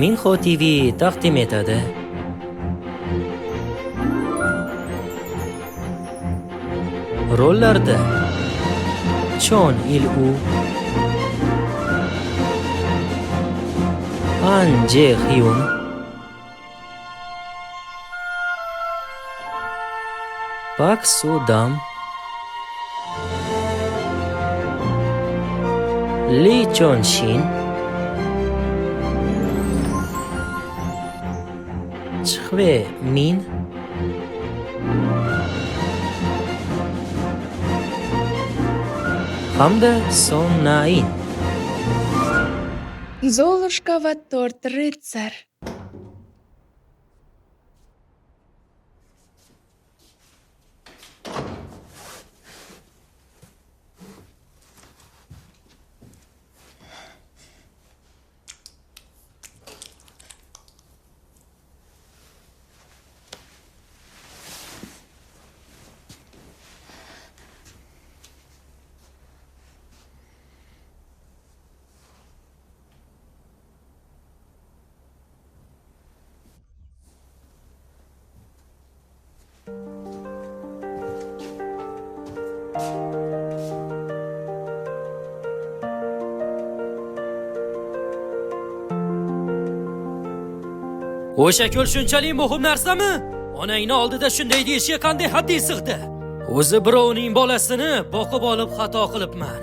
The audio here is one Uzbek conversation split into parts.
Minho TV taqdim etadi. Rollarda Chon Il-u, An Jae-hyun, Park Soo-dam, Lee Chon-shin, Chwe Min, hamda Son Na-in. Золушка va to'rt ritsar. O'sha ko'l shunchalik muhim narsami? Onangni oldida shunday deyishga qanday hadding sig'di? O'zi birovning bolasini boqib olib xato qilibman.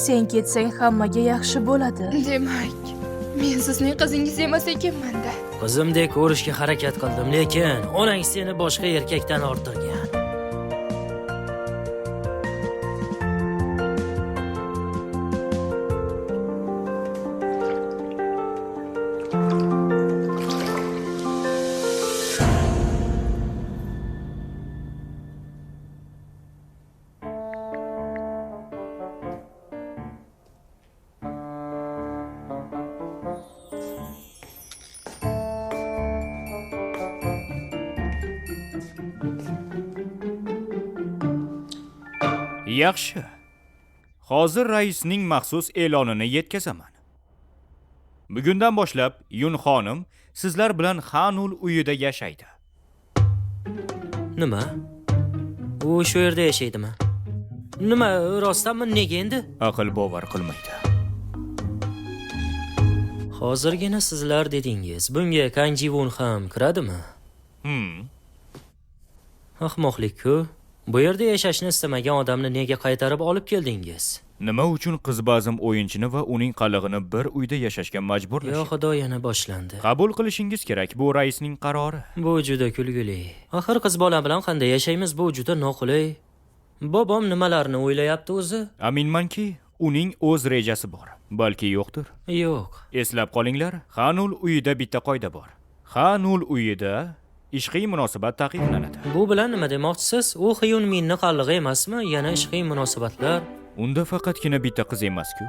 Sen ketsang hammaga yaxshi bo'ladi. Demak, men sizning qizingiz emas ekanman-da. Qizimdek ko'rishga harakat qildim, lekin onang seni boshqa erkakdan orttirgan. Yaxshi. Hozir raisning maxsus e'lonini yetkazaman. Bugundan boshlab Yun xonim sizlar bilan Hanul uyida yashaydi. Nima? U shu yerda yashaydimi? Nima, rostdanmi, nega endi? Aql bovar qilmaydi. Hozirgina sizlar dedingiz. Bunga Kang Ji-won ham kiradimi? Ahmoqlik-ku. Bu yerda yashashni istamagan odamni nega qaytarib olib keldingiz? Nima uchun qiz bazm o'yinchini va uning qallig'ini bir uyda yashashga majburlash? Yo xudo, yana boshlandi. Qabul qilishingiz kerak, bu raisning qarori. Bu juda kulgili. Axir qiz bola bilan qanday yashaymiz, bu juda noqulay. Bobom nimalarni o'ylayapti o'zi? Aminmanki, uning o'z rejasi bor. Balki yo'qdir. Yo'q. Eslab qolinglar, Hanul uyida bitta qoida bor. Hanul uyida ishqiy munosabat taqiqlanadi. Bu bilan nima demoqchisiz? U Hyun Minni qallig'i emasmi? Yana ishqiy munosabatlar. Unda faqatgina bitta qiz emas-ku.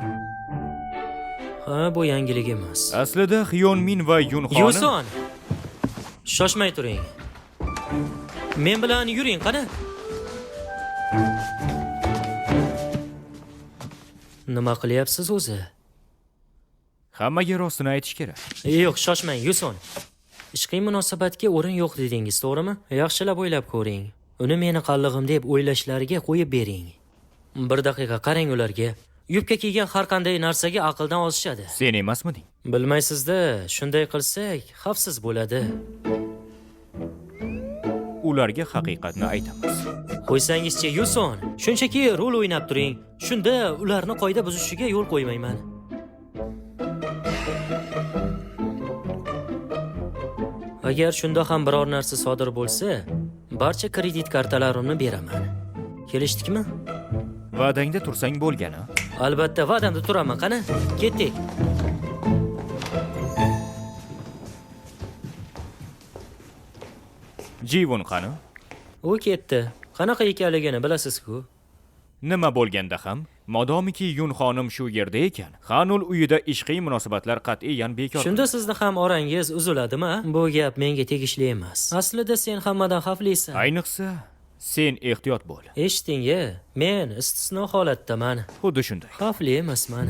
Ha, bu yangilik emas. Aslida Hyun Min va Yun xonim. Yuson! Shoshmay turing. Men bilan yuring, qani? Nima qilyapsiz o'zi? Hammaga rostini aytish kerak. Yo'q, shoshmang, Yuson. Ishqiy munosabatga o'rin yo'q dedingiz, to'g'rimi? Yaxshilab o'ylab ko'ring. Uni meni qallig'im deb o'ylashlariga qo'yib bering. Bir daqiqa qarang ularga. Yubka kiygan har qanday narsaga aqldan ozishadi. Sen emasmiding? Bilmaysiz-da, shunday qilsak xavfsiz bo'ladi. Ularga haqiqatni aytamiz. Qo'ysangizchi, Yuson, shunchaki rol o'ynab turing. Shunda ularni qoida buzishiga yo'l qo'ymayman. Agar shunda ham biror narsa sodir bo'lsa, barcha kredit kartalarimni beraman. Kelishdikmi? Va'dangda tursang bo'lgani. Albatta, va'damda turaman. Qani, ketdik. Jivon qani? U ketdi. Qanaqa ekanligini bilasiz-ku. Nima bo'lganda ham, modomiki Yun xonim shu yerda ekan, Hanul uyida ishqiy munosabatlar qat'iyan bekor. Shunda sizni ham orangiz uziladimi? Bu gap menga tegishli emas. Aslida sen hammadan xavflisan. Ayniqsa, sen ehtiyot bo'l. Eshiting-a, men istisno holatdaman. Xuddi shunday. Xavfli emasman.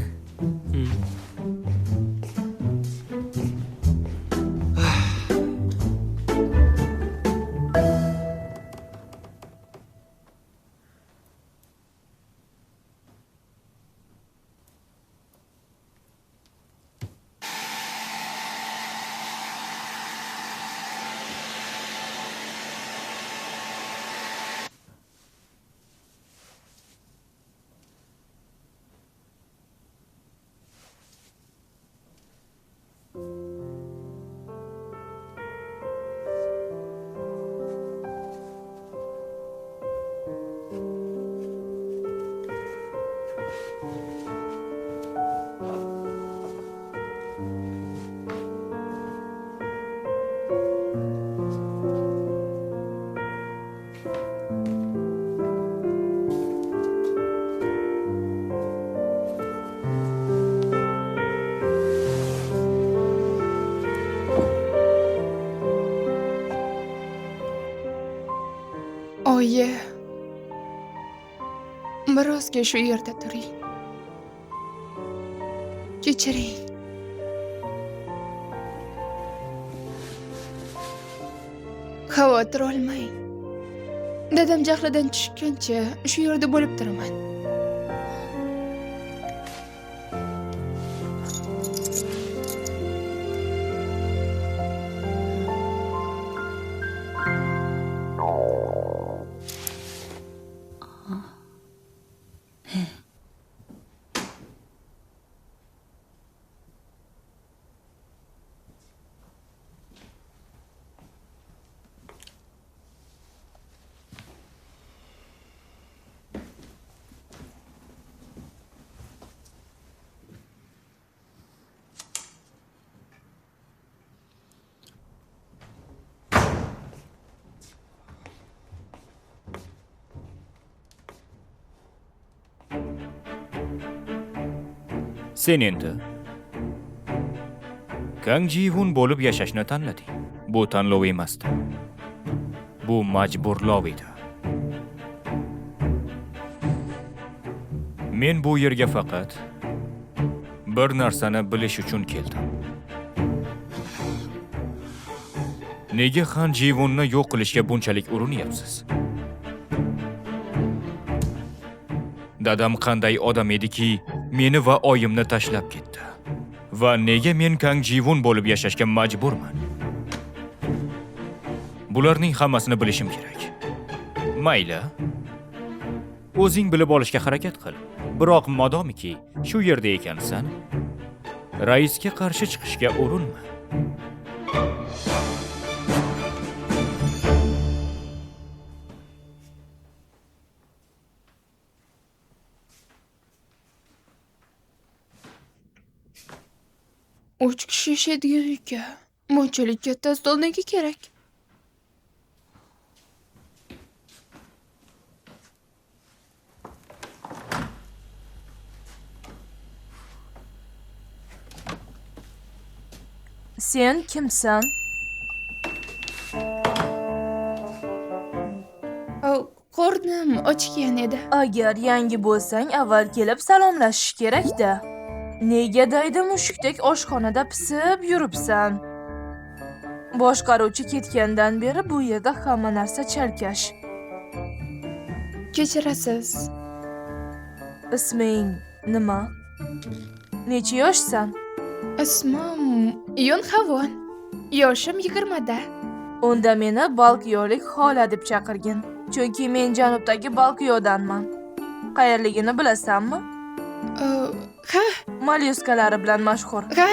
Oyi, birozga shu yerda turing. Kechiring. Xavotir olmang. Dadam jahlidan tushguncha shu yerda bo'lib turaman. Sen endi Kang Ji-hun bo'lib yashashni tanlading. Bu tanlov emasdi. Bu majburlov edi. Men bu yerga faqat bir narsani bilish uchun keldim. Nega Han Ji-wonni yo'q qilishga bunchalik urinyapsiz? Dadam qanday odam ediki, meni va oyimni tashlab ketdi. Va nega men Kang Ji-won bo'lib yashashga majburman? Bularning hammasini bilishim kerak. Mayli. O'zing bilib olishga harakat qil. Biroq modomiki shu yerda ekansan, raisga qarshi chiqishga urinma. Uch kishi yashaydigan uyga bunchalik katta stol nega kerak? Sen kimsan? Qornim ochgan edi. Agar yangi bo'lsang, avval kelib salomlashish kerak-da. Nega daydi mushukdek oshxonada pisib yuribsan? Boshqaruvchi ketgandan beri bu yerda hamma narsa chalkash. Kechirasiz. Isming nima? Necha yoshsan? Ismim Yun Havon. Yoshim 20da. Unda meni Balkyolik xola deb chaqirgin. Chunki men janubdagi Balkyodanman. Qayerligini bilasanmi? Ha. Molyuskalari bilan mashhur. Ha.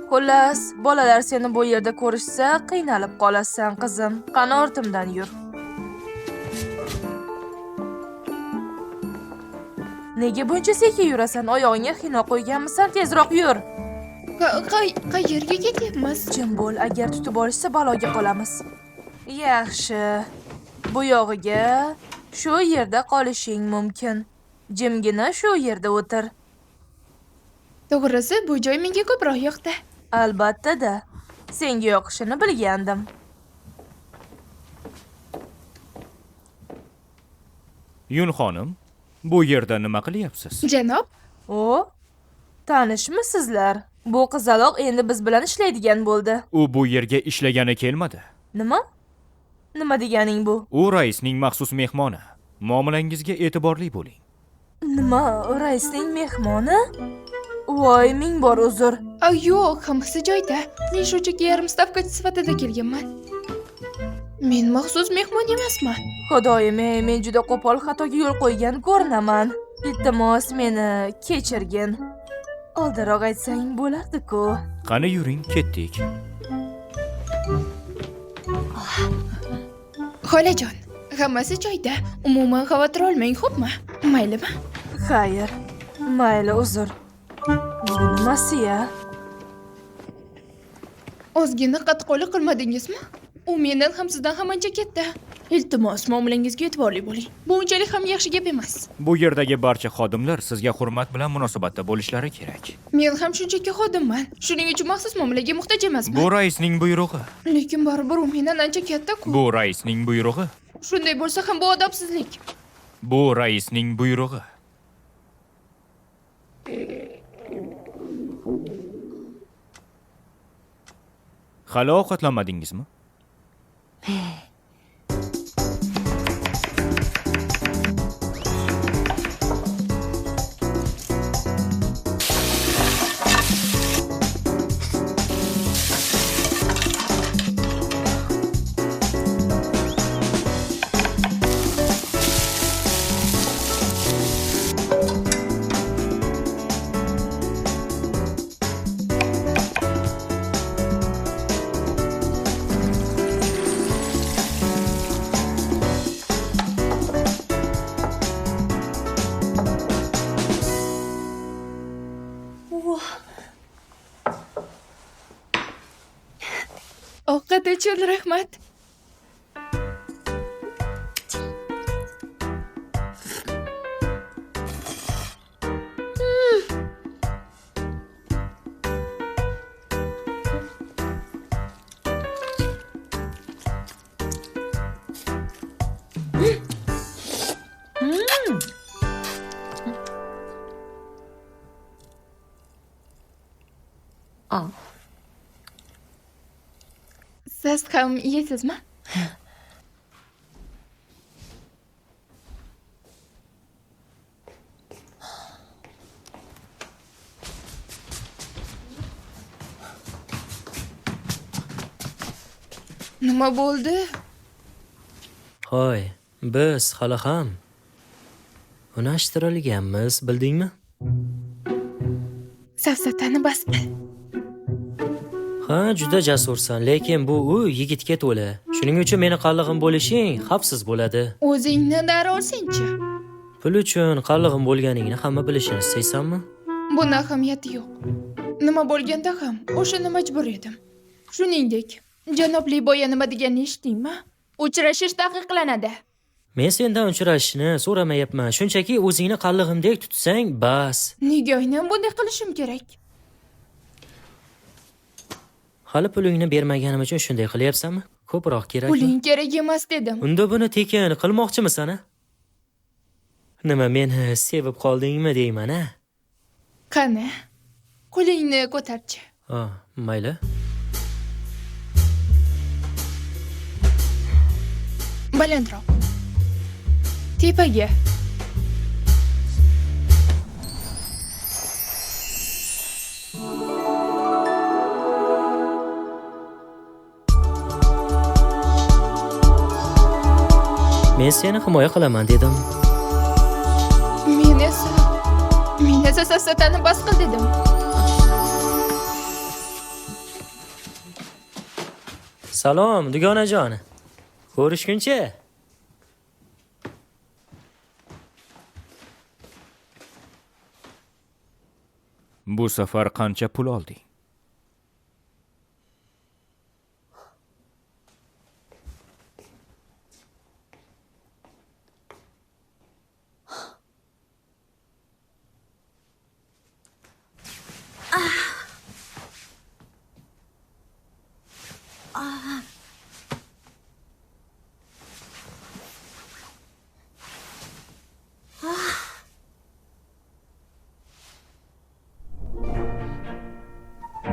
Xullas, bolalar seni bu yerda ko'rishsa, qiynalib qolasan, qizim. Qani ortimdan yur. Nega buncha sekin yurasan? Oyog'ingga xina qo'yganmisan? Tezroq yur. Qayerga ketyapmiz? Jim bo'l, agar tutib olishsa baloga qolamiz. Yaxshi. Bu yog'iga shu yerda qolishing mumkin. Jimgina shu yerda o'tir. To'g'risi, bu joy menga ko'proq yoqdi. Albatta-da. Senga yoqishini bilgandim. Yun xonim, bu yerda nima qilyapsiz? Janob? O, tanishmisizlar? Bu qizaloq endi biz bilan ishlaydigan bo'ldi. U bu yerga ishlagani kelmadi. Nima? Nima deganing bu? U raisning maxsus mehmoni. Muomalangizga e'tiborli bo'ling. Nima, raisning mehmoni? Voy, ming bor uzr. Yo'q, hammasi joyida. Men shunchaki yarim stavkachi sifatida kelganman. Men maxsus mehmon emasman. Xudoyim, men juda qo'pol xatoga yo'l qo'ygan ko'rinaman. Iltimos, meni kechirgin. Oldinroq aytsang bo'lardi-ku. Qani yuring, ketdik. Xolajon, hammasi joyida. Umuman xavotir olmang, xo'pmi? Maylimi? Xayr. Mayli, uzr. Bu nimasi-ya? Ozgina qatqo'llik qilmadingizmi? U mendan ham sizdan ham ancha katta. Iltimos, muomalangizga e'tiborli bo'ling. Bu unchalik ham yaxshi gap emas. Bu yerdagi barcha xodimlar sizga hurmat bilan munosabatda bo'lishlari kerak. Men ham shunchaki xodimman. Shuning uchun maxsus muomalaga muhtoj emasman. Bu raisning buyrug'i. Lekin baribir u mendan ancha katta-ku. Bu raisning buyrug'i. Shunday bo'lsa ham bu odobsizlik. Bu raisning buyrug'i. Hali ovqatlanmadingizmi? Ovqat uchun rahmat. Siz ham yeysizmi? Nima bo'ldi? Hoy, biz hali ham unashtirilganmiz, bildingmi? Safsatani bas qil. Ha, juda jasursan, lekin bu uy yigitga to'la. Shuning uchun meni qallig'im bo'lishing xavfsiz bo'ladi. O'zingni dara olsangchi. Pul uchun qallig'im bo'lganingni hamma bilishini istaysanmi? Buni ahamiyati yo'q. Nima bo'lganda ham o'shani majbur edim. Shuningdek, janob Li boya nima deganini eshitdingmi? Uchrashish taqiqlanadi. Men sendan uchrashishni so'ramayapman. Shunchaki o'zingni qallig'imdek tutsang, bas. Nega aynan bunday qilishim kerak? Hali pulingni bermaganim uchun shunday qilyapsanmi? Ko'proq kerakmi? Puling kerak emas dedim. Unda buni tekin qilmoqchimisan, a? Nima, meni sevib qoldingmi deyman, a? Qani? Qo'lingni ko'tarchi. Ha, mayli. Balandroq. Tepaga. Men seni himoya qilaman dedim. Men esa safsatani bas qil dedim. Salom, dugonajon. Ko'rishguncha. Bu safar qancha pul olding?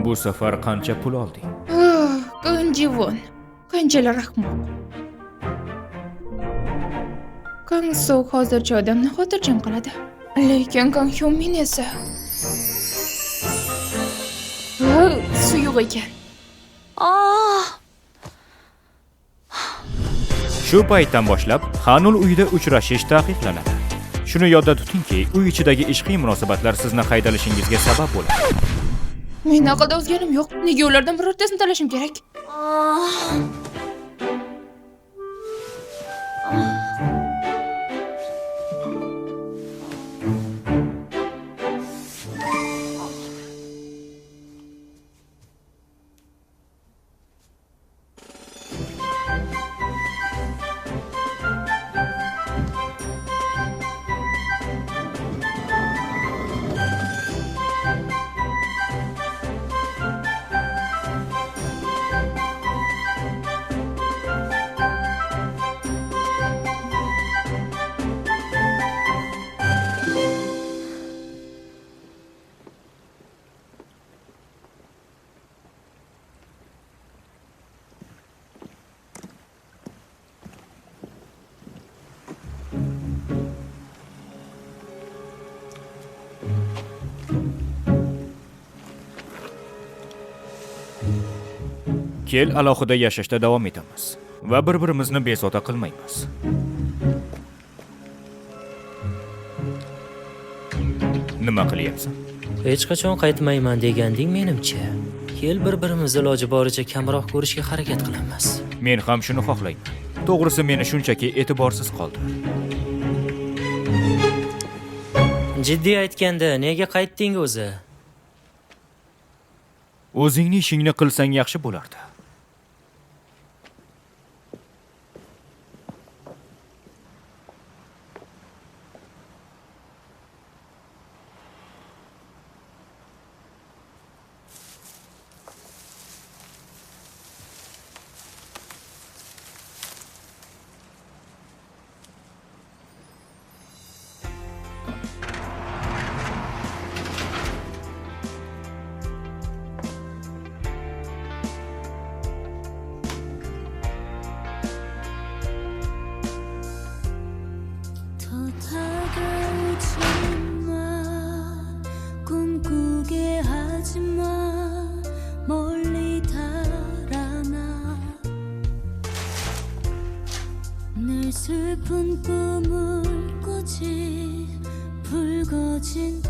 Bu safar qancha pul olding? Ganjivon, qanchalar ahmoq. Kang Sok hozircha odamni xotirjam qiladi. Lekin Kang Hyunmin esa suyuq ekan. Shu paytdan boshlab Hanul uyida uchrashish taqiqlanadi. Shuni yodda tutingki, uy ichidagi ishqiy munosabatlar sizni haydalishingizga sabab bo'ladi. Men aqlda o'zganim yo'q. Nega ulardan birortasini tanlashim kerak? Kel, alohida yashashda davom etamiz va bir-birimizni bezovta qilmaymiz. Nima qilyapsan? Hech qachon qaytmayman deganding menimcha. Kel, bir-birimizni iloji boricha kamroq ko'rishga harakat qilamiz. Men ham shuni xohlayman. To'g'risi, meni shunchaki e'tiborsiz qoldir. Jiddiy aytganda, nega qaytding o'zi? O'zingni ishingni qilsang yaxshi bo'lardi.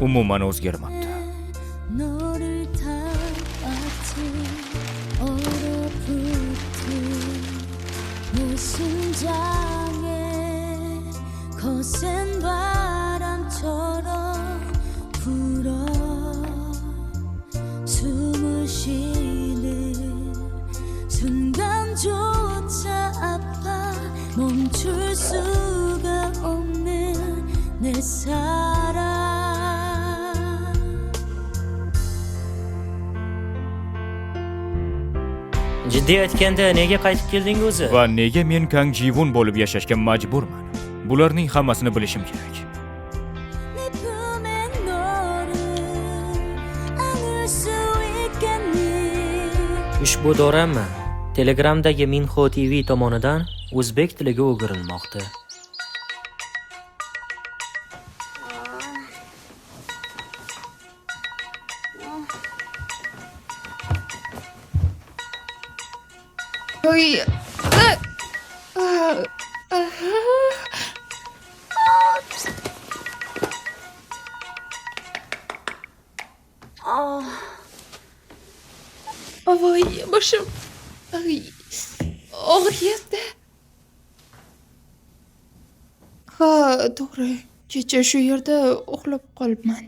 Umuman o'zgarmabdi. Jiddiy aytganda, nega qaytib kelding o'zi? Va nega men Kang Ji-won bo'lib yashashga majburman? Bularning hammasini bilishim kerak. Ushbu dorama Telegramdagi Minho TV tomonidan o'zbek tiliga o'girilmoqda. Oy. Voy, boshim og'riyapti. Ha, to'g'ri. Kecha shu yerda uxlab qolibman.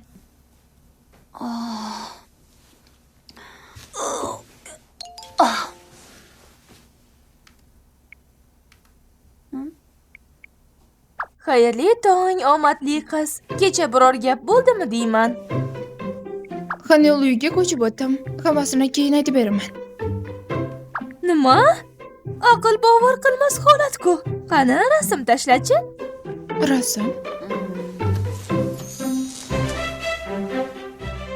Xayrli tong, omadli qiz. Kecha biror gap bo'ldimi deyman. Xanel uyiga ko'chib o'tdim. Hammasini keyin aytib beraman. Nima? Aql bovar qilmas holat-ku. Qani, rasm tashlachi? Rasm?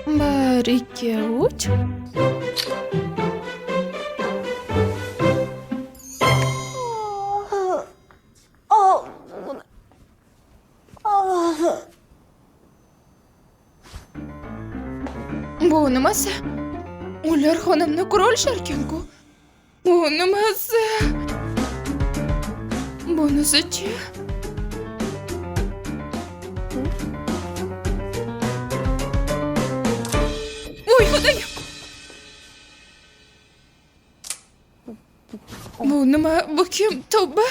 1, 2, 3. Bu nimasi? Ular xonamni ko'ra olisharkan-ku. Bu nimasi? Bunisi-chi? Voy Xudoyim! Bu nima? Bu kim? Tavba!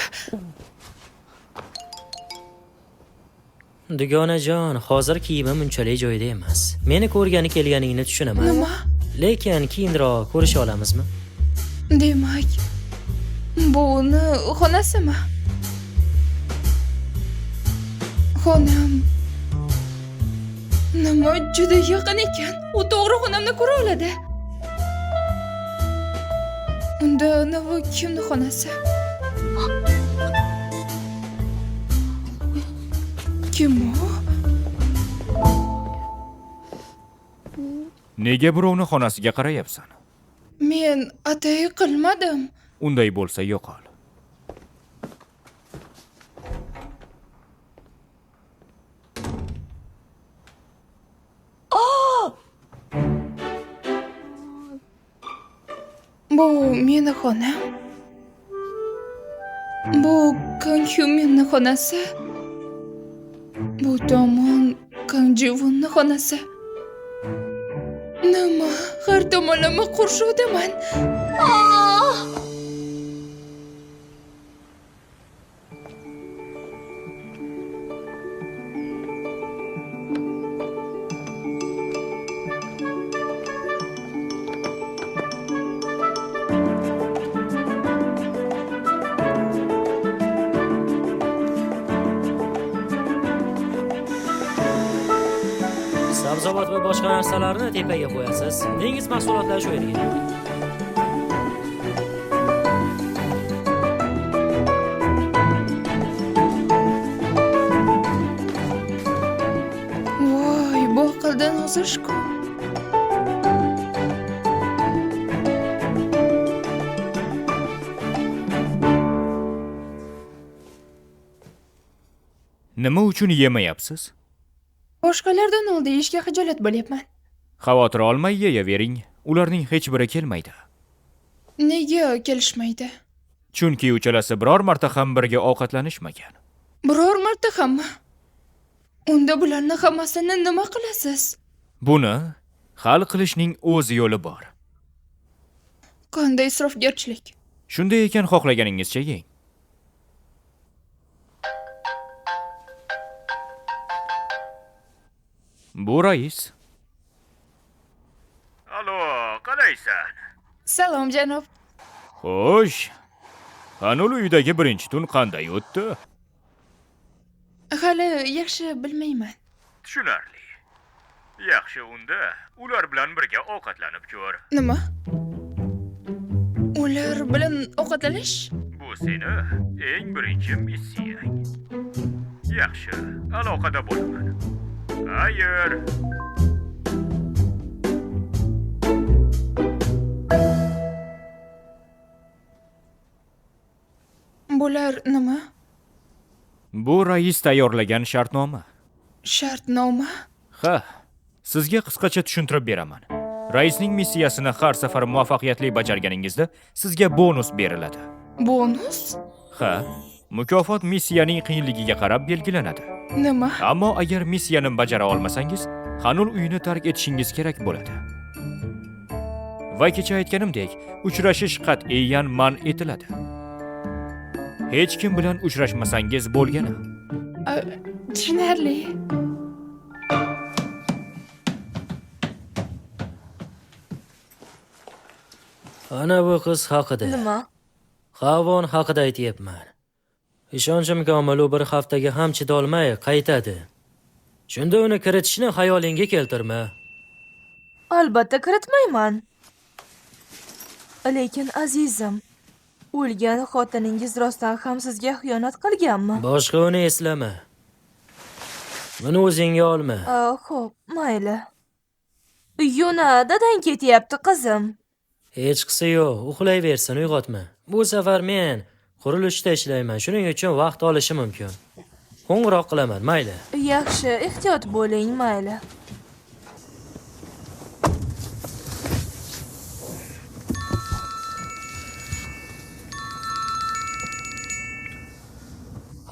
Dugonajon, hozir kiyimim unchalik joyida emas. Meni ko'rgani kelganingni tushunaman. Nima? Lekin keyinroq ko'risha olamizmi? Demak, bu uni xonasimi? Xonam. Nima, juda yaqin ekan. U to'g'ri xonamni ko'ra oladi. Unda nima kimni xonasi? Kim u? Nega birovni xonasiga qarayapsan? Men atay qilmadim. Unday bo'lsa yo'qol. Bu meni xonam. Bu Kang Hyuminni xonasi. Bu tomon Kang Jivunni xonasi. Nima? Har tomonlama qurshovdaman. Ah! Sabzavot va boshqa narsalarni tepaga qo'yasiz. Dengiz mahsulotlari shu yerga. Voy, bu aqldan ozish-ku. Nima uchun yemayapsiz? Boshqalardan oldin yeyishga xijolat bo'lyapman. Xavotir olmay yeyavering. Ularning hech biri kelmaydi. Nega kelishmaydi? Chunki uchalasi biror marta ham birga ovqatlanishmagan. Biror marta hammi? Unda bularni hammasini nima qilasiz? Buni hal qilishning o'z yo'li bor. Qanday isrofgarchilik? Shunday ekan xohlaganingizcha yeng. Bu rais. Alo, qalaysan? Salom, janob. Xo'sh. Hanul uyidagi birinchi tun qanday o'tdi? Hali yaxshi bilmayman. Tushunarli. Yaxshi, unda ular bilan birga ovqatlanib ko'r. Nima? Ular bilan ovqatlanish? Bu seni eng birinchi missiyang. Yaxshi, aloqada bo'laman. Xayr. Bular nima? Bu rais tayyorlagan shartnoma. Shartnoma? Ha, sizga qisqacha tushuntirib beraman. Raisning missiyasini har safar muvaffaqiyatli bajarganingizda sizga bonus beriladi. Bonus? Ha, mukofot missiyaning qiyinligiga qarab belgilanadi. Nima? Ammo agar missiyani bajara olmasangiz, Hanul uyini tark etishingiz kerak bo'ladi. Va kecha aytganimdek, uchrashish qat'iyan man etiladi. Hech kim bilan uchrashmasangiz bo'lgani. Tushunarli. Ana bu qiz haqida. Nima? Havon haqida aytyapman. Ishonchim komil, u bir haftaga ham chidolmay qaytadi. Shunda uni kiritishni xayolingga keltirma. Albatta kiritmayman. Lekin azizim, o'lgan xotiningiz rostdan ham sizga xiyonat qilganmi? Boshqa uni eslama. Buni o'zingga olma. Xo'p, mayli. Yuna, dadang ketyapti, qizim. Hechqisi yo'q, uxlayversin, uyg'otma. Bu safar men qurilishda ishlayman, shuning uchun vaqt olishi mumkin. Qo'ng'iroq qilaman, mayli. Yaxshi, ehtiyot bo'ling, mayli.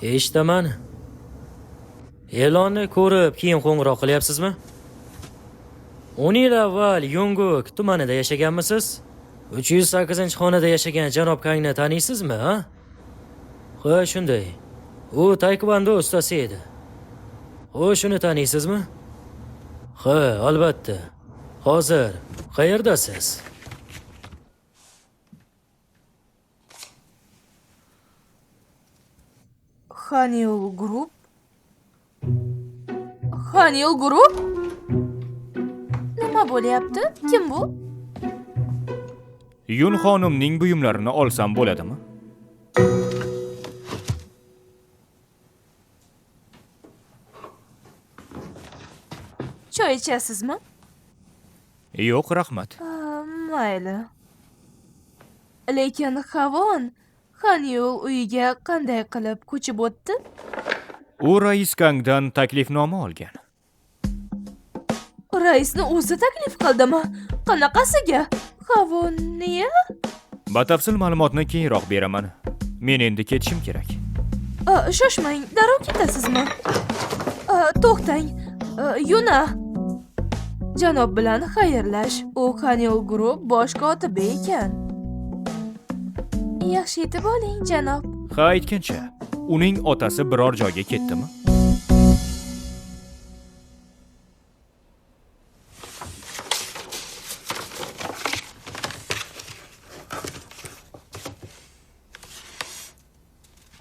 Eshitaman. E'lonni ko'rib, keyin qo'ng'iroq qilyapsizmi? 10 yil avval Yonguk tumanida yashaganmisiz? 308-xonada yashagan janob Kangni taniysizmi, ha? Ha, shunday. U taekvondo ustasi edi. Xo'sh, uni taniysizmi? Ha, albatta. Hozir qayerdasiz? Hanil Group? Hanil Group? Nima bo'lyapti? Kim bu? Yun xonimning buyumlarini olsam bo'ladimi? Choy ichasizmi? Yo'q, rahmat. Mayli. Lekin Havon Hanil uyiga qanday qilib ko'chib o'tdi? U rais Kangdan taklifnoma olgan. Raisni o'zi taklif qildimi? Qanaqasiga? Havon niya? Batafsil ma'lumotni keyinroq beraman. Men endi ketishim kerak. Shoshmang, darrov ketasizmi? To'xtang. Yuna. Janob bilan xayrlash. U Hanil Group bosh kotibi ekan. Yaxshi yetib oling, janob. Ha, aytgancha, uning otasi biror joyga ketdimi?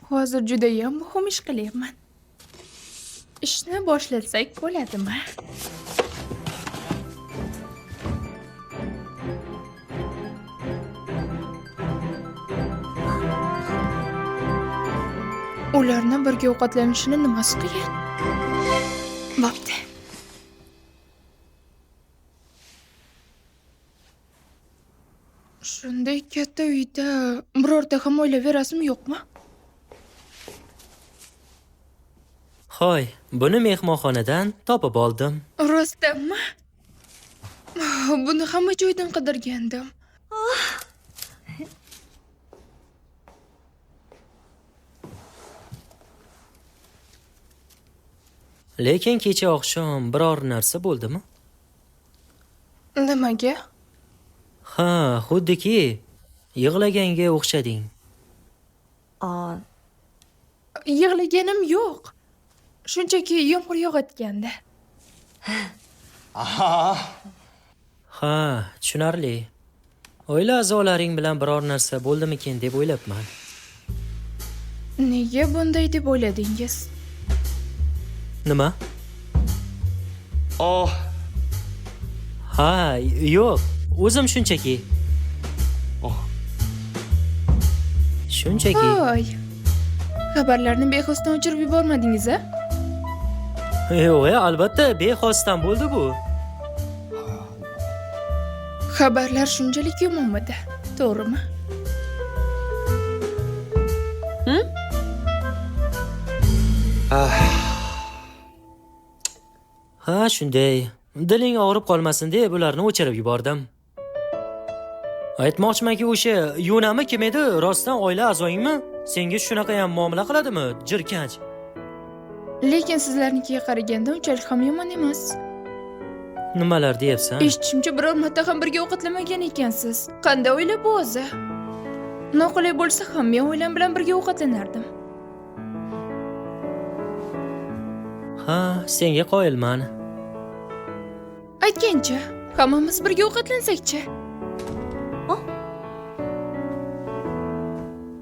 Hozir judayam muhim ish qilyapman. Ishni boshlasak bo'ladimi? Ularni birga ovqatlanishini nimasi qiyin? Bo'pti. Shunday katta uyda birorta ham oilaviy rasm yo'qmi? Hoy, buni mehmonxonadan topib oldim. Rostdanmi? Buni hamma joydan qidirgandim. Lekin kecha oqshom biror narsa bo'ldimi? Nimaga? Ha, xuddiki yig'laganga o'xshading. Yig'laganim yo'q. Shunchaki yomg'ir yog'ayotgandi. Ha, tushunarli. Oila a'zolaring bilan biror narsa bo'ldimikin deb o'ylabman. Nega bunday deb o'yladingiz? Nima? Ha, yo'q, o'zim shunchaki. Shunchaki. Voy. Xabarlarni bexosdan o'chirib yubormadingiz, a? Yo'q, albatta bexosdan bo'ldi bu. Xabarlar shunchalik yomonmidi, to'g'rimi? Ha, shunday. Diling og'rib qolmasin deb ularni o'chirib yubordim. Aytmoqchimanki, o'sha Yunami kim edi? Rostdan oila a'zoyingmi? Senga shunaqa ham muomala qiladimi? Jirkanch. Lekin sizlarnikiga qaraganda unchalik ham yomon emas. Nimalar deyapsan? Eshitishimcha biror marta ham birga ovqatlanmagan ekansiz. Qanday oila bu o'zi? Noqulay bo'lsa ham men oilam bilan birga ovqatlanardim. Ha, senga qoyilman. Aytgancha, hammamiz birga ovqatlansakchi?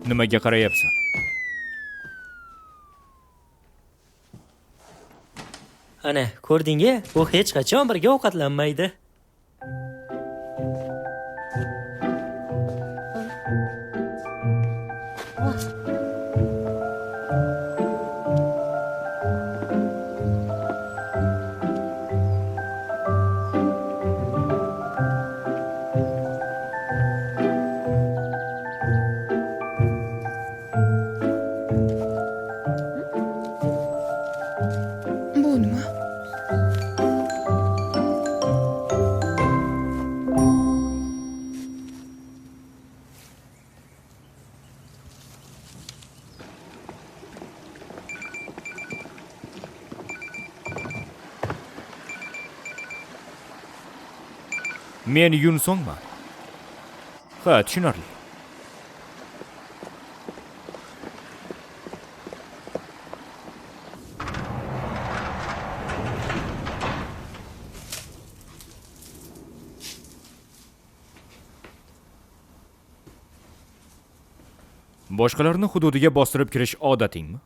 Nimaga qarayapsan? Ana, ko'rding-a? U hech qachon birga ovqatlanmaydi. Bu nima? Men Yunsongman. Ha, tushunarli. Boshqalarni hududiga bostirib kirish odatingmi?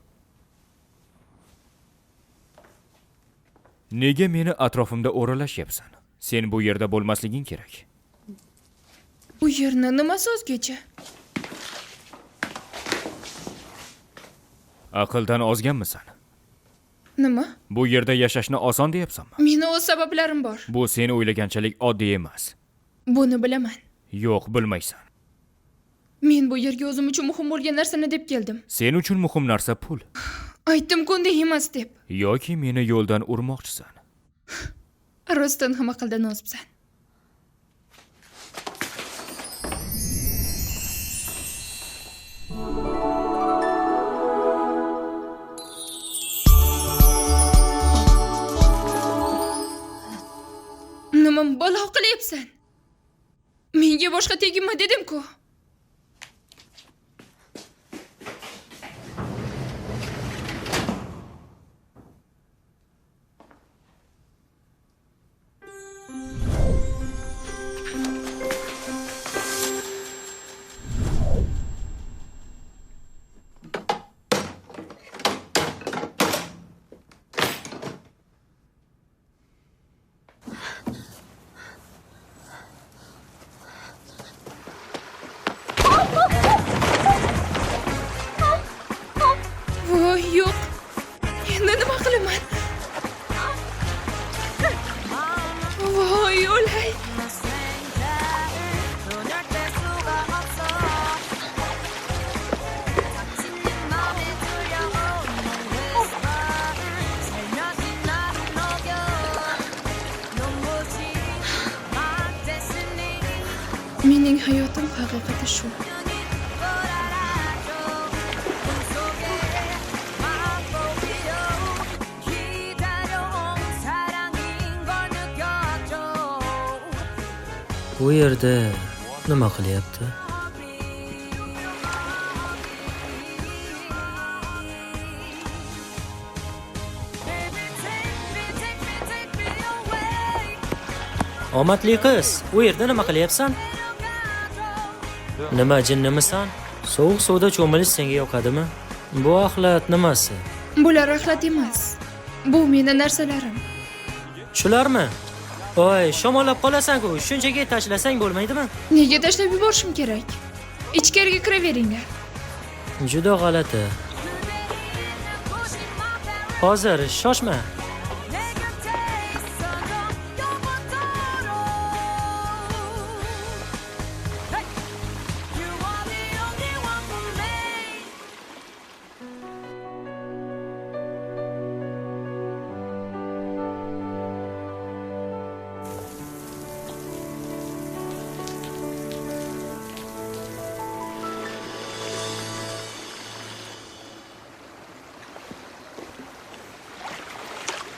Nega meni atrofimda o'ralashyapsan? Sen bu yerda bo'lmasliging kerak. Bu yerni nimasi o'zgacha? Aqldan ozganmisan? Nima? Bu yerda yashashni oson deyapsanmi? Meni o'z sabablarim bor. Bu sen o'ylaganchalik oddiy emas. Buni bilaman. Yo'q, bilmaysan. Men bu yerga o'zim uchun muhim bo'lgan narsani deb keldim. Sen uchun muhim narsa pul. Aytdim-ku unday emas deb. Yoki meni yo'ldan urmoqchisan. Rostdan ham aqldan ozibsan. Nima balo qilyapsan? Menga boshqa teginma dedim-ku. Voy, yo'q. Endi nima qilaman? Voy, o'lay. Mening hayotim haqiqati shu. Bu yerda nima qilyapti? Omadli qiz, u yerda nima qilyapsan? Nima, jinnimisan? Sovuq suvda cho'milish senga yoqadimi? Bu axlat nimasi? Bular axlat emas. Bu meni narsalarim. Shularmi? Oy, shamollab qolasan-ku, shunchaki tashlasang bo'lmaydimi? Nega tashlab yuborishim kerak? Ichkariga kiraveringlar. Juda g'alati. Hozir shoshma.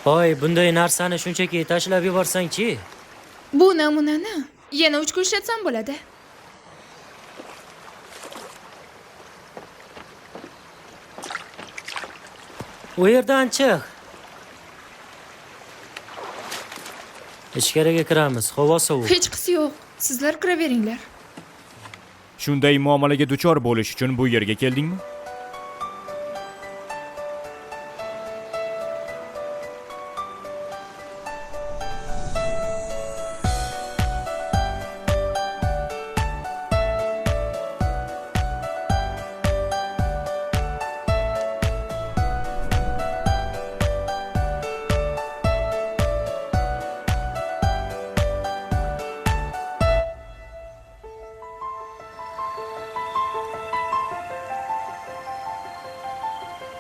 Oy, bunday narsani shunchaki tashlab yuborsang-chi? Bu namunani yana 3 kun ishlatsam bo'ladi. U yerdan chiq. Ichkariga kiramiz, havo sovuq. Hech qisi yo'q. Sizlar kiraveringlar. Shunday muomalaga duchor bo'lish uchun bu yerga keldingmi?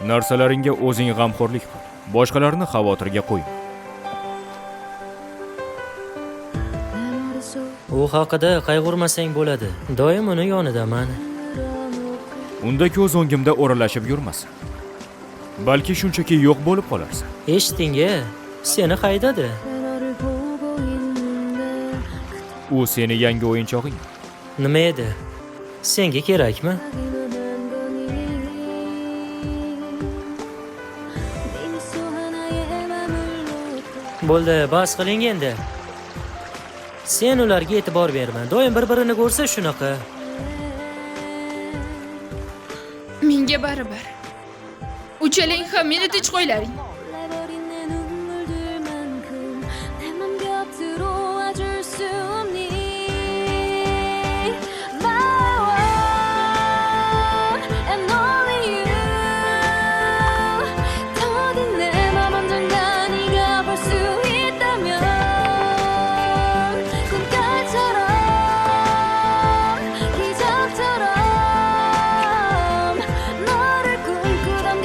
Narsalaringga o'zing g'amxo'rlik qil. Boshqalarni xavotirga qo'yma. U haqida qayg'urmasang bo'ladi. Doim uni yonidaman. Unda ko'z o'ngimda o'ralashib yurmasin. Balki shunchaki yo'q bo'lib qolarsan. Eshitding-a? Seni haydadi. U seni yangi o'yinchog'ing. Nima edi? Senga kerakmi? Bo'ldi, bas qiling endi. Sen ularga e'tibor berma. Doim bir-birini ko'rsa shunaqa. Menga baribir. Uchaling ham meni tinch qo'ylaring.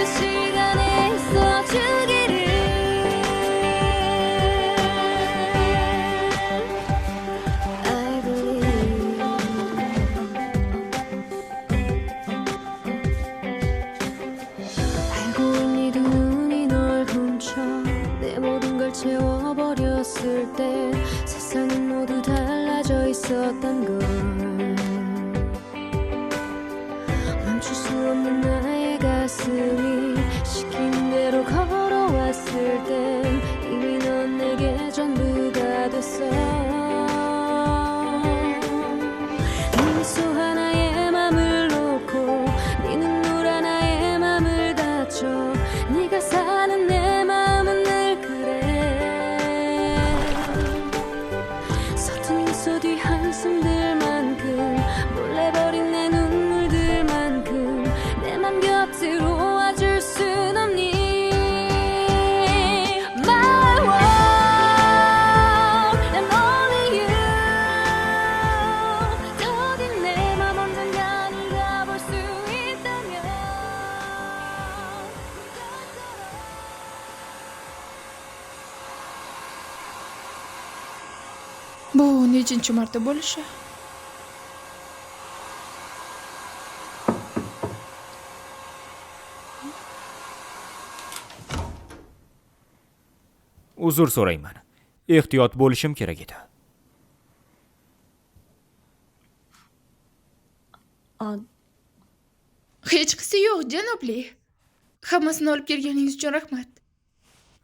시간에 있어줄 있었단 걸. 멈출 수 없는 나의 가슴이 시킨 대로 걸어왔을 땐 이미 넌 내게 전부가 됐어. 네 미소 하나에 맘을 놓고 네 눈물 하나에 맘을 다쳐 네가 사는 내 마음은 늘 그래. 서툰 미소 뒤 한숨들만큼 몰래 버린 내 눈물들만큼 내 맘 곁으로 와줄 순 없니. My one and only you. 더딘 내 맘 언젠가 네가 볼 수 있다면. Bu nechinchi marta bo'lishi? Uzr so'rayman. Ehtiyot bo'lishim kerak edi. Hechqisi yo'q, janobli. Hammasini olib kelganingiz uchun rahmat.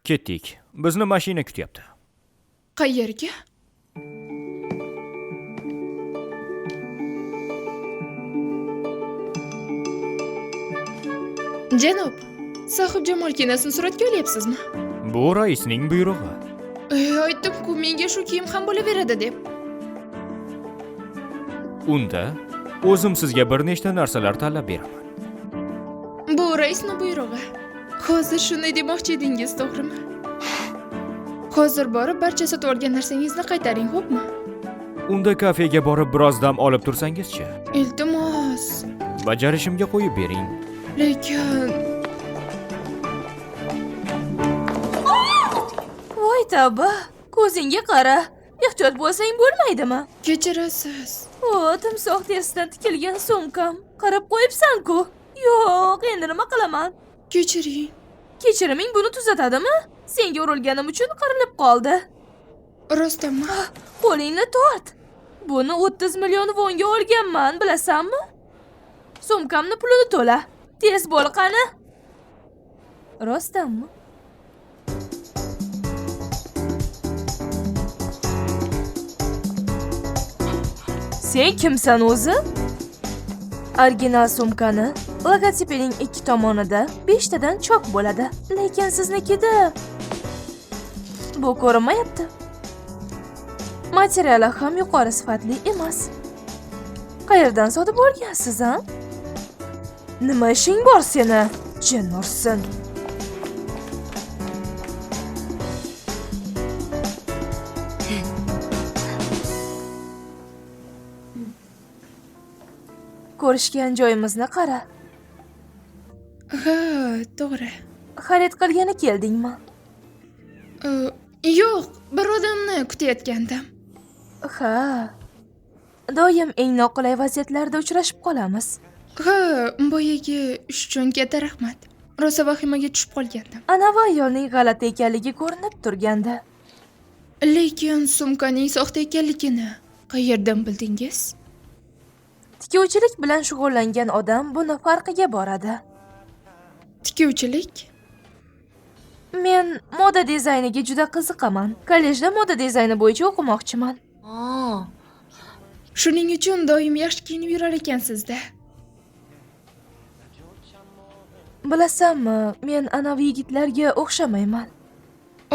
Ketdik. Bizni mashina kutyapti. Qayerga? Janob, Sohibjamol kinosini suratga olyapsizmi? Bu raisning buyrug'i. Aytdim-ku, menga shu kiyim ham bo'laveradi deb. Unda o'zim sizga bir nechta narsalar tanlab beraman. Bu raisning buyrug'i. Hozir shunday demoqchi edingiz, to'g'rimi? Hozir borib barcha sotib olgan narsangizni qaytaring, xo'pmi? Unda kafega borib biroz dam olib tursangizchi? Iltimos. Bajarishimga qo'yib bering. Lekin Voy tavba, ko'zingga qara. Ehtiyot bo'lsang bo'lmaydimi? Kechirasiz. O, timsoh terisidan tikilgan sumkam. Qarab qo'yibsan-ku. Yo'q, endi nima qilaman? Kechiring. Kechiriming buni tuzatadimi? Senga urilganim uchun qirilib qoldi. Rostdanmi? Qo'lingni tort. Buni 30 million vonga olganman, bilasanmi? Sumkamni pulini to'la. Tez bo'l qani. Rostdanmi? Sen kimsan o'zi? Original sumkani logotipining ikki tomonida 5 tadan chok bo'ladi. Lekin siznikida bu ko'rinmayapti. Materiali ham yuqori sifatli emas. Qayerdan sotib olgansiz, a? Nima ishing bor seni? Jin ursin. Ko'rishgan joyimizni qara. Ha, to'g'ri. Xarid qilgani keldingmi? Yo'q, bir odamni kutayotgandim. Ha. Doim eng noqulay vaziyatlarda uchrashib qolamiz. Ha, boyagi ish uchun katta rahmat. Rosa vahimaga tushib qolgandim. Anavi ayolning g'alati ekanligi ko'rinib turgandi. Lekin sumkaning soxta ekanligini qayerdan bildingiz? Tikuvchilik bilan shug'ullangan odam buni farqiga boradi. Tikuvchilik? Men moda dizayniga juda qiziqaman. Kollejda moda dizayni bo'yicha o'qimoqchiman. Shuning uchun doim yaxshi kiyinib yurar ekansizda. Bilasanmi, men anavi yigitlarga o'xshamayman.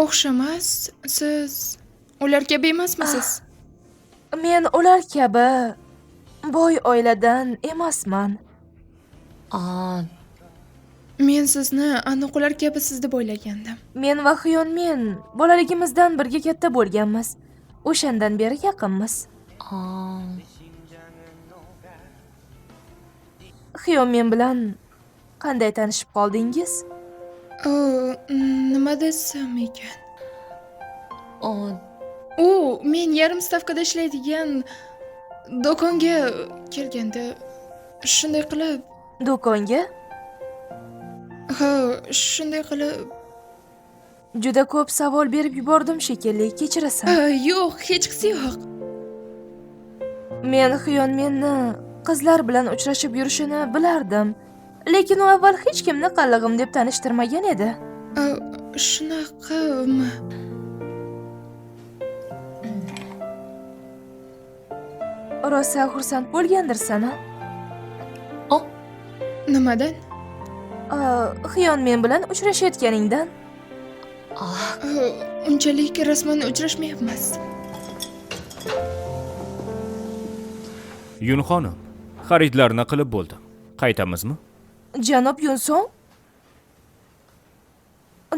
O'xshamas? Siz ular kabi emasmisiz? Men ular kabi boy oiladan emasman. Men sizni aniq ular kabisiz deb o'ylagandim. Men va Hyunmin bolaligimizdan birga katta bo'lganmiz. O'shandan beri yaqinmiz. Hyunmin bilan qanday tanishib qoldingiz? Nima desam ekan? U men yarim stavkada ishlaydigan do'konga kelganda shunday qilib. Do'konga? Ha, shunday qilib. Juda ko'p savol berib yubordim shekilli, kechirasan. Yo'q, hechqisi yo'q. Men Xyonmenni qizlar bilan uchrashib yurishini bilardim. Lekin u avval hech kimni qallig'im deb tanishtirmagan edi. Shunaqami? Rosa xursand bo'lgandirsan, a? Nimadan? Xyonmen bilan uchrashayotganingdan. Unchalik rasman uchrashmayapmiz. Yun xonim, xaridlarni qilib bo'ldim. Qaytamizmi? Janob Yunson,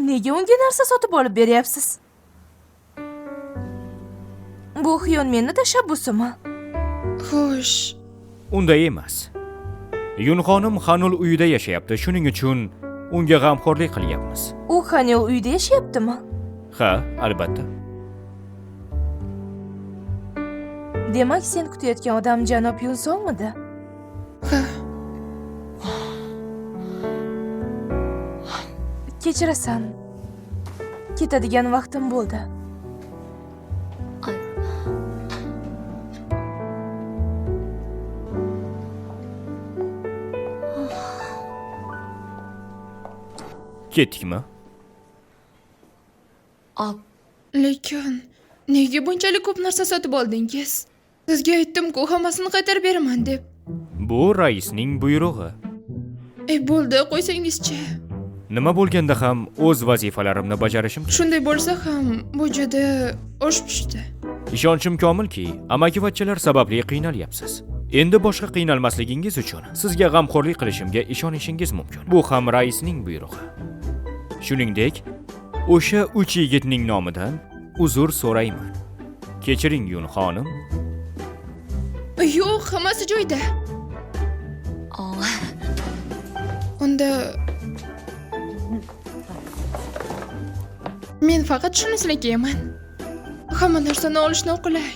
nega unga narsa sotib olib beryapsiz? Bu Xyonmenni tashabbusimi? Xo'sh. Unday emas. Yun xonim Hanul uyida yashayapti, shuning uchun unga g'amxo'rlik qilyapmiz. U Hanul uyida yashayaptimi? Ha, albatta. Demak, sen kutayotgan odam janob Yunsonmidi? Ha. Kechirasan. Ketadigan vaqtim bo'ldi. Ketdikmi? Lekin nega bunchalik ko'p narsa sotib oldingiz? Sizga aytdim-ku, hammasini qaytarib beraman deb. Bu raisning buyrug'i. Bo'ldi, qo'ysangizchi. Nima bo'lganda ham o'z vazifalarimni bajarishim kerak. Shunday bo'lsa ham bu juda oshib tushdi. Ishonchim komilki, amakivachchalar sababli qiynalyapsiz. Endi boshqa qiynalmasligingiz uchun sizga g'amxo'rlik qilishimga ishonishingiz mumkin. Bu ham raisning buyrug'i. Shuningdek, o'sha 3 yigitning nomidan uzr so'rayman. Kechiring Yun xonim. Yo'q, hammasi joyida. Unda men faqat shunisini kiyaman. Hamma narsani olish noqulay.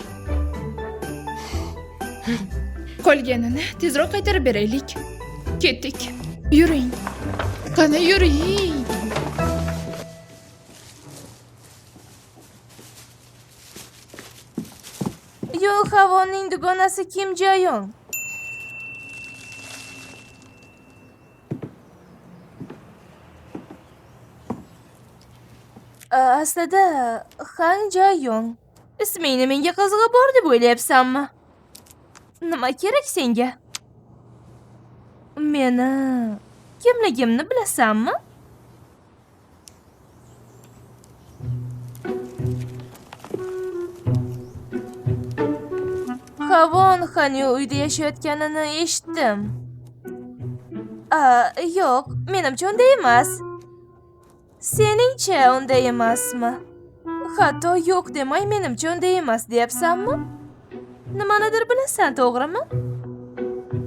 Qolganini tezroq qaytarib beraylik. Ketdik. Yuring. Qani yuring. Yun Havonning dugonasi Kim Jayong. Aslida Han Jayong. Ismingni menga qizig'i bor deb o'ylayapsanmi? Nima kerak senga? Meni kimligimni bilasanmi? Havon Hanyu uyda yashayotganini eshitdim. Yo'q, menimcha unday emas. Seningcha unday emasmi? Hatto yo'q demay menimcha unday emas deyapsanmi? Nimanidir bilasan, to'g'rimi?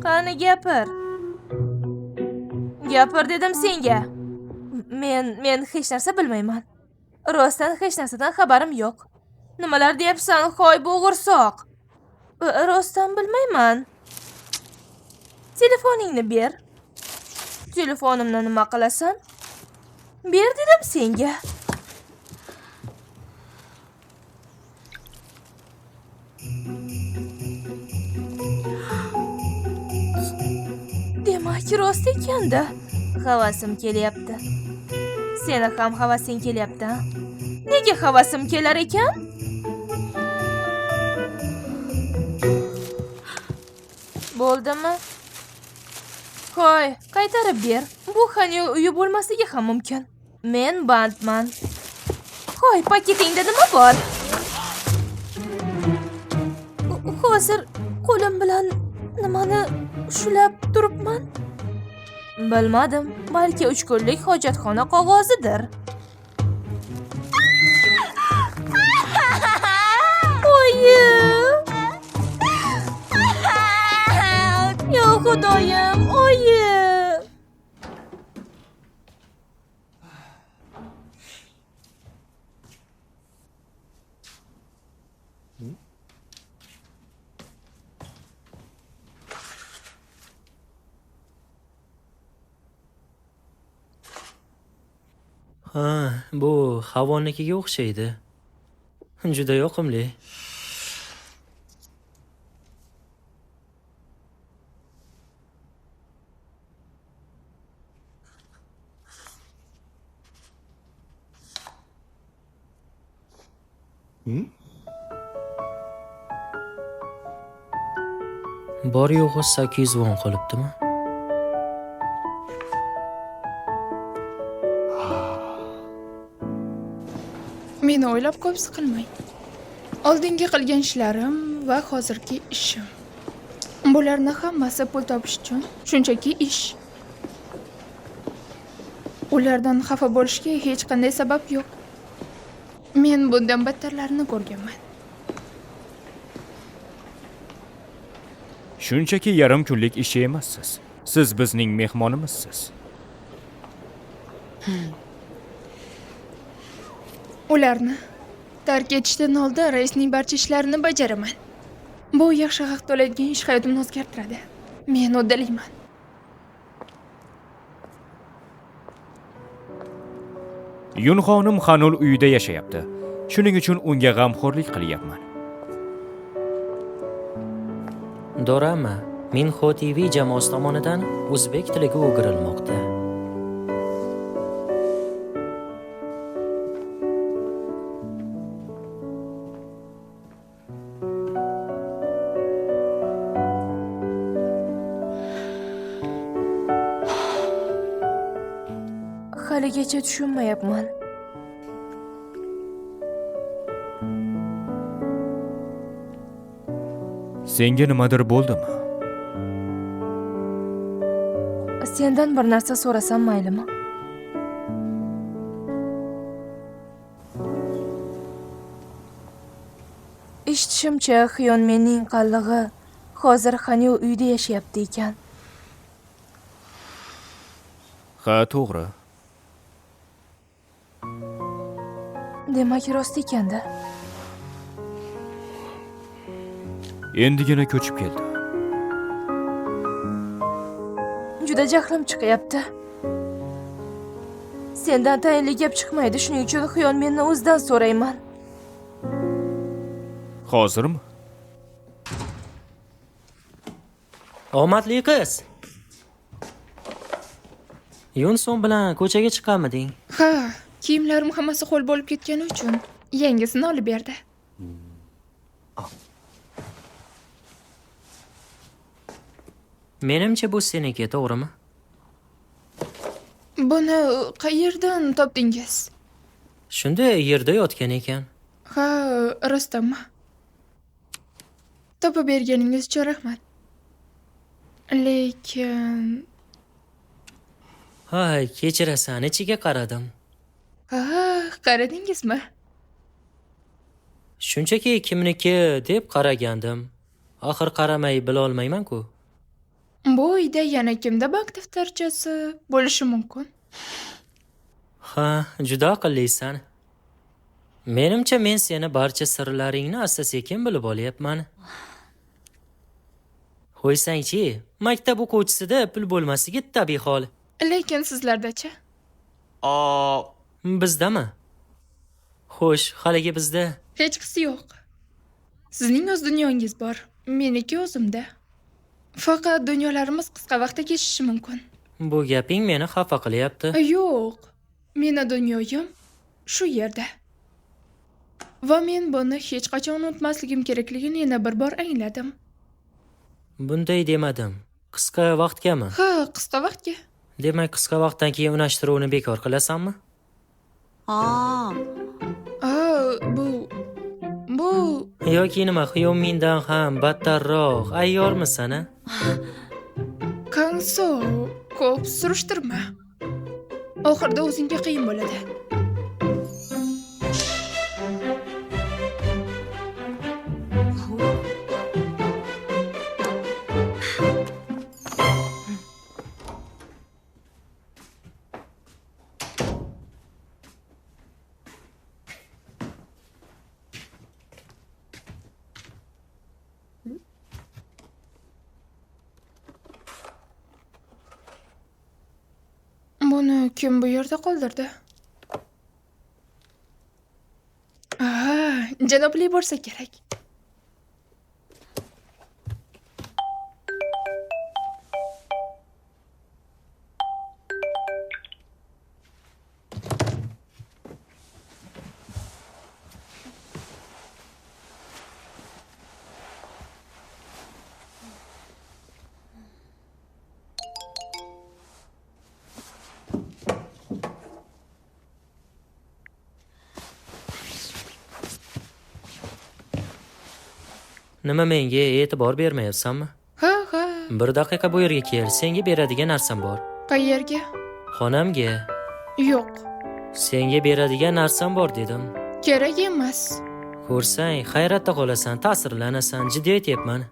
Qani gapir. Gapir dedim senga. Men hech narsa bilmayman. Rostdan hech narsadan xabarim yo'q. Nimalar deyapsan, hoy bo'g'irsoq? Rostdan bilmayman. Telefoningni ber. Telefonimni nima qilasan? Ber dedim senga. Demak, rost ekanda. Havasim kelyapti. Seni ham havasing kelyapti, ha? Nega havasim kelar ekan? Bo'ldimi? Qo'y, qaytarib ber. Bu Hanyu uyi bo'lmasligi ham mumkin. Men bandman. Qo'y, paketingda nima bor? Hozir qo'lim bilan nimani ushlab turibman? Bilmadim, balki 3 kunlik hojatxona qog'ozidir. Oyi! Yo Xudoyim, oyi! Ha, bu Havonnikiga o'xshaydi. Juda yoqimli. Bor yo'g'i 800 won qolibdimi? Meni o'ylab ko'p siqilmang. Oldingi qilgan ishlarim va hozirgi ishim. Bularni hammasi pul topish uchun shunchaki ish. Ulardan xafa bo'lishga hech qanday sabab yo'q. Men bundan battarlarini ko'rganman. Shunchaki yarim kunlik ishchi emassiz. Siz bizning mehmonimizsiz. Ularni tark etishdan oldin raisning barcha ishlarini bajaraman. Bu yaxshi haq to'laydigan ish hayotimni o'zgartiradi. Men uddalayman. Yun xonim Xanul uyida yashayapti. Shuning uchun unga g'amxo'rlik qilyapman. Dorama Minho TV jamoasi tomonidan o'zbek tiliga o'girilmoqda. Haligacha tushunmayapman. Senga nimadir bo'ldimi? Sendan bir narsa so'rasam maylimi? Eshitishimcha, Xyonmenning qallig'i hozir Xanyul uyida yashayapti ekan. Ha, to'g'ri. Demak, rost ekanda. Endigina ko'chib keldi. Juda jahlim chiqyapti. Sendan tayinli gap chiqmaydi, shuning uchun Xyonmenni o'zidan so'rayman. Hozirmi? Omadli qiz. Yunson bilan ko'chaga chiqqanmiding? Ha, kiyimlarim hammasi ho'l bo'lib ketgani uchun yangisini olib berdi. Menimcha bu seniki, to'g'rimi? Buni qayerdan topdingiz? Shunday yerda yotgan ekan. Ha, rostdanmi? Topib berganingiz uchun rahmat. Lekin Ha, kechirasan, ichiga qaradim. Ha, qaradingizmi? Shunchaki kimniki deb qaragandim. Axir qaramay bila olmayman-ku. Bu uyda yana kimda bank daftarchasi bo'lishi mumkin? Ha, juda aqllisan. Menimcha men seni barcha sirlaringni asta-sekin bilib olyapman. Qo'ysangchi, maktab o'quvchisida pul bo'lmasligi tabiiy hol. Lekin sizlarda-chi? Bizdami? Xo'sh, haligi bizda hechqisi yo'q. Sizning o'z dunyongiz bor, meniki o'zimda. Faqat dunyolarimiz qisqa vaqtda keshishi mumkin. Bu gaping meni xafa qilyapti. Yo'q, meni dunyoyim shu yerda. Va men buni hech qachon unutmasligim kerakligini yana bir bor angladim. Bunday demadim. Qisqa vaqtgami? Ha, qisqa vaqtga. Demak, qisqa vaqtdan keyin unashtiruvni bekor qilasanmi? Bu yoki nima, Xyonmindan ham battarroq ayyormisan, a? Kangso, ko'p surishtirma. Oxirida o'zingga qiyin bo'ladi. Buni kim bu yerda qoldirdi? Janobli bo'lsa kerak. Nima menga e'tibor bermayapsanmi? Ha, ha. Bir daqiqa bu yerga kel, senga beradigan narsam bor. Qayerga? Xonamga. Yo'q. Senga beradigan narsam bor dedim. Kerak emas. Ko'rsang, hayratda qolasan, ta'sirlanasan, jiddiy aytyapman.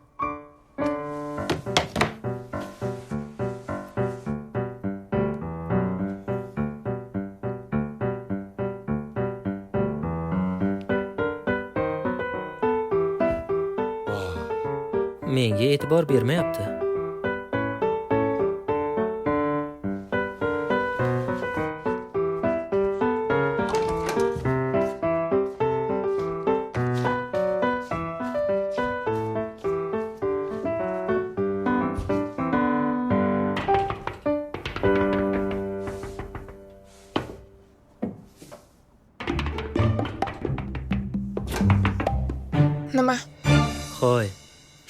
Menga e'tibor bermayapti. Nima? Hoy,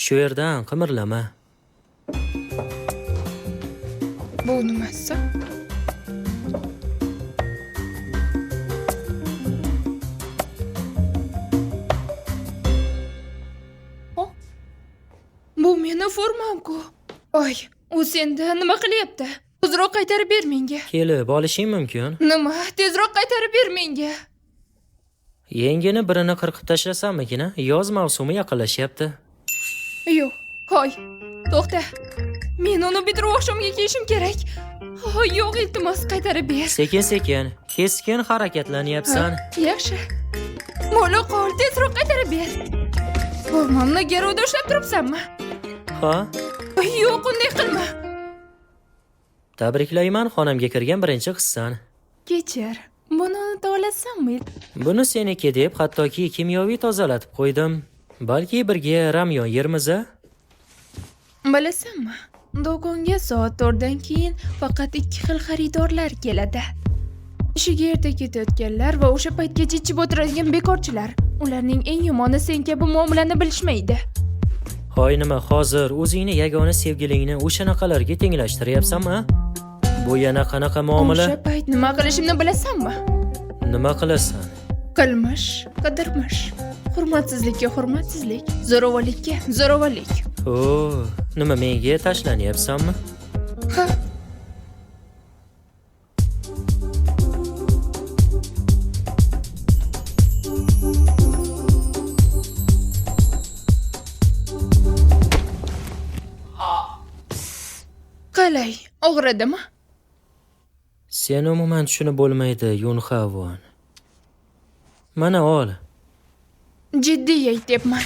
shu yerdan qimirlama. Bu nimasi? Bu meni formam-ku. Oy, u senda nima qilyapti? Tezroq qaytarib ber menga. Kelib olishing mumkin. Nima? Tezroq qaytarib ber menga. Yengini birini qirqib tashlasammikin-a? Yoz mavsumi yaqinlashyapti. Yo'q, hoy, to'xta. Men uni bitirib oqshomga kiyishim kerak. Hoy, yo'q, iltimos, qaytarib ber. Sekin-sekin, keskin harakatlanyapsan. Yaxshi. Bo'la qol, tezroq qaytarib ber. Formamni garovda ushlab turibsanmi? Ha? Yo'q, unday qilma. Tabriklayman, xonamga kirgan birinchi qizsan. Kechir. Buni unuta olasanmi? Buni seniki deb hattoki kimyoviy tozalatib qo'ydim. Balki birga ramyon yermiz-a? Bilasanmi? Do'konga soat 4 dan keyin faqat 2 xil xaridorlar keladi. Ishiga erta ketayotganlar va o'sha paytgacha ichib o'tiradigan bekorchilar. Ularning eng yomoni sen kabi muomalani bilishmaydi. Hoy, nima hozir o'zingni yagona sevgilingni o'shanaqalarga tenglashtiryapsanmi? Bu yana qanaqa muomala? O'sha payt nima qilishimni bilasanmi? Nima qilasan? Qilmish, qidirmish. Hurmatsizlikka hurmatsizlik, zo'ravonlikka zo'ravonlik. O, nima menga tashlanyapsanmi? Ha. Qalay, og'ridimi? Seni umuman tushunib bo'lmaydi, Yunxavon. Mana ol. Jiddiy aytyapman.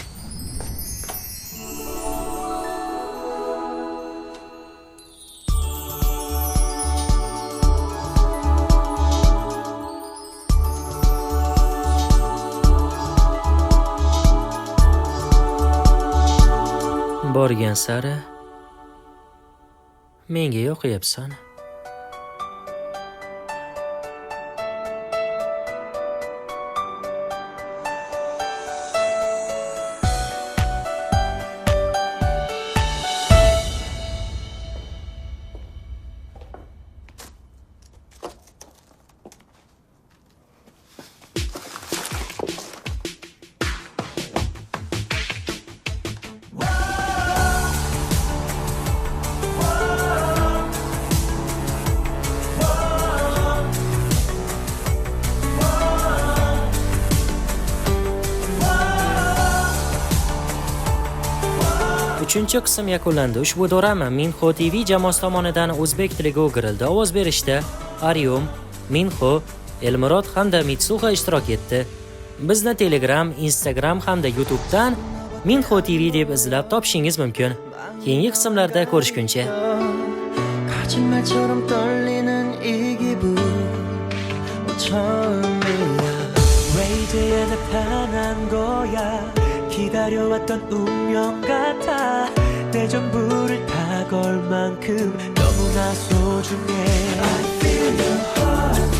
Borgan sari menga yoqyapsan. Uchinchi qism yakunlandi. Ushbu dorama Minho TV jamoasi tomonidan o'zbek tiliga o'girildi. Ovoz berishda Aryum, Minho, Elmurod hamda Mitsuha ishtirok etdi. Bizni Telegram, Instagram hamda YouTube'dan Minho TV deb izlab topishingiz mumkin. Keyingi qismlarda ko'rishguncha. 거짓말처럼 떨리는 이 기분 처음이야. 왜 이제야 나타난 거야? 기다려왔던 운명 같아. 내 전부를 다 걸 만큼 너무나 소중해. I feel your heart.